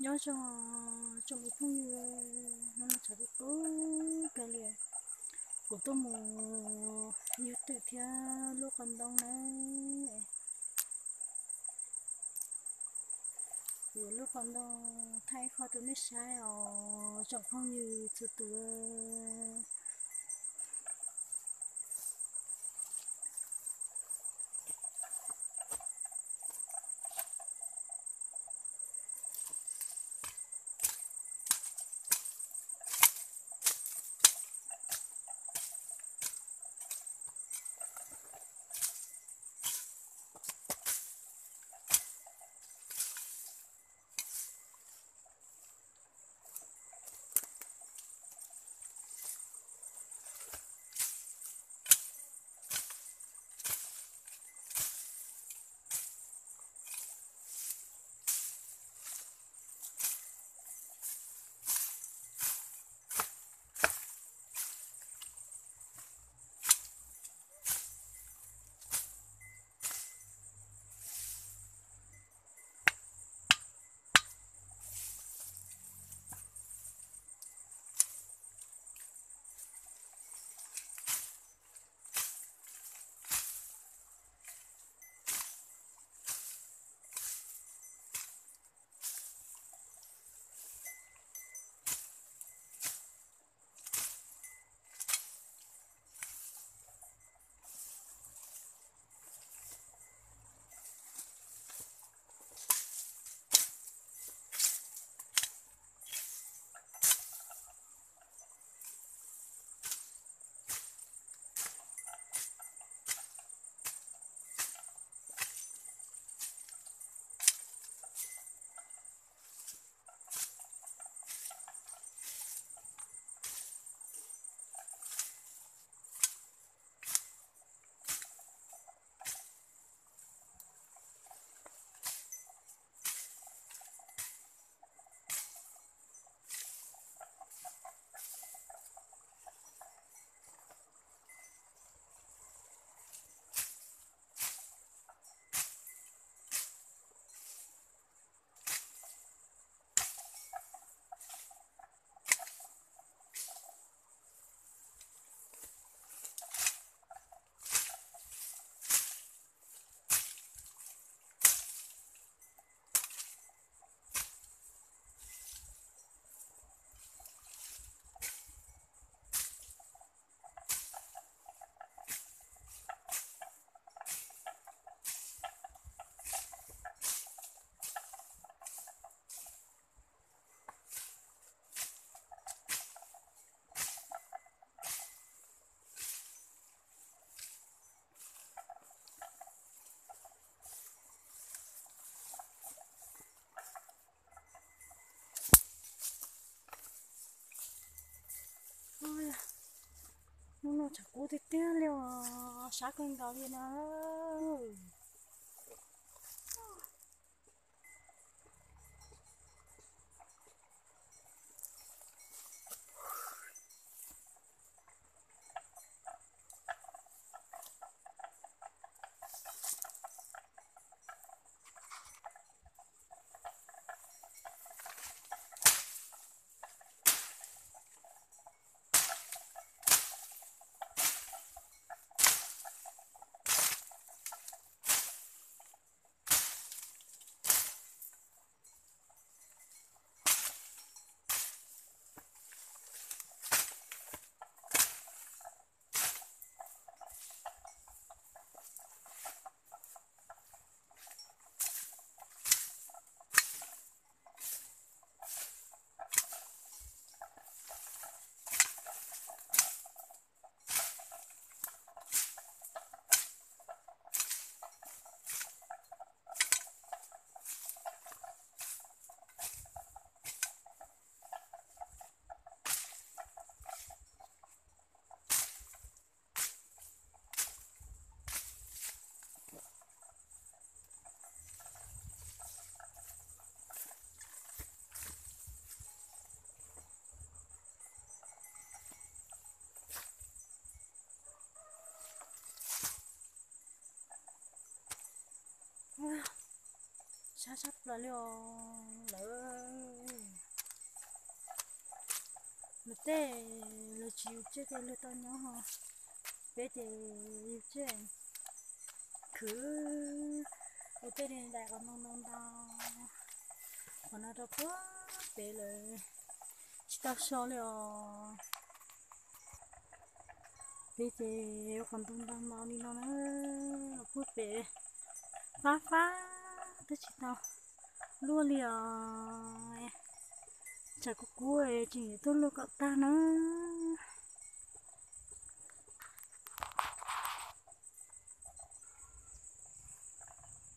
Nyob zoo tsoom me phooj ywg, hnub no tshav kub kawg li. Kuv tuaj mus yug twm thiab lub qos ntoo na. Kuv yuav lub qos ntoo thaij ib qho rau nej saib os tsoom phooj ywg txhua tus. Hnub no tshav kub tiag tiag li os, sab kawg nkaus li na. Tshab tshaj plaws li os lawm. Luag tej luag tsis yus tsiaj ces luag tau nyob ho, peb ces yus tsiaj khwv, yus tej li daim qhov ntoo ntau ntau, qhov no rau puag pem lawm, tsis tau so li os. Peb ces yus qhov ntoo ntau ntau li no na, puag pem fab fab twb tsis tau luaj li os. Tsam kub kub tseem yuav tuaj luaj kom tag na.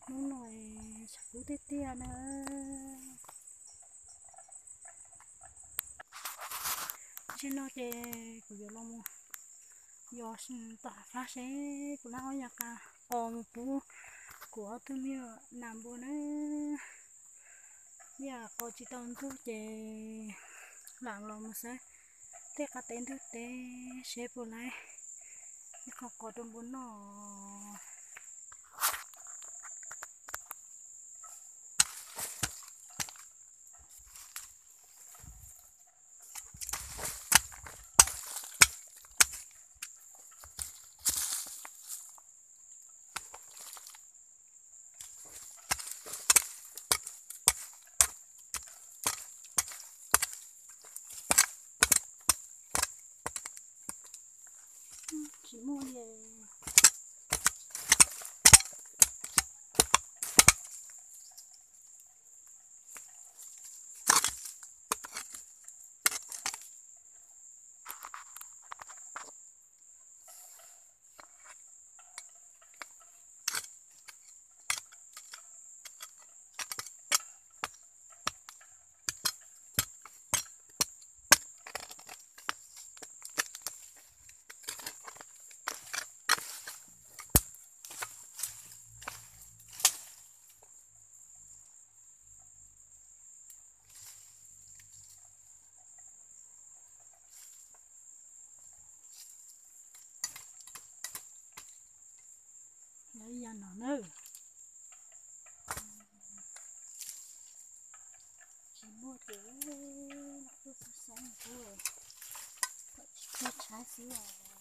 Hnub no tshav kub tiag tiag na. Tam sim no ces kuv yuav los mus yos tom hav fab seb kuv laj ob yas qas os mus pub kuv ob tug me nyuam nas npua na. Yam qos tsis tau ntug ces lam los mus xawb tej qab teb ntug teb seb puas laib ib qho qos rau npua noj. Tsis muaj li. Lawv yog no na. Tsis muaj ces tuaj xab xab kuv, kom tsis tuaj tshaib xwb os.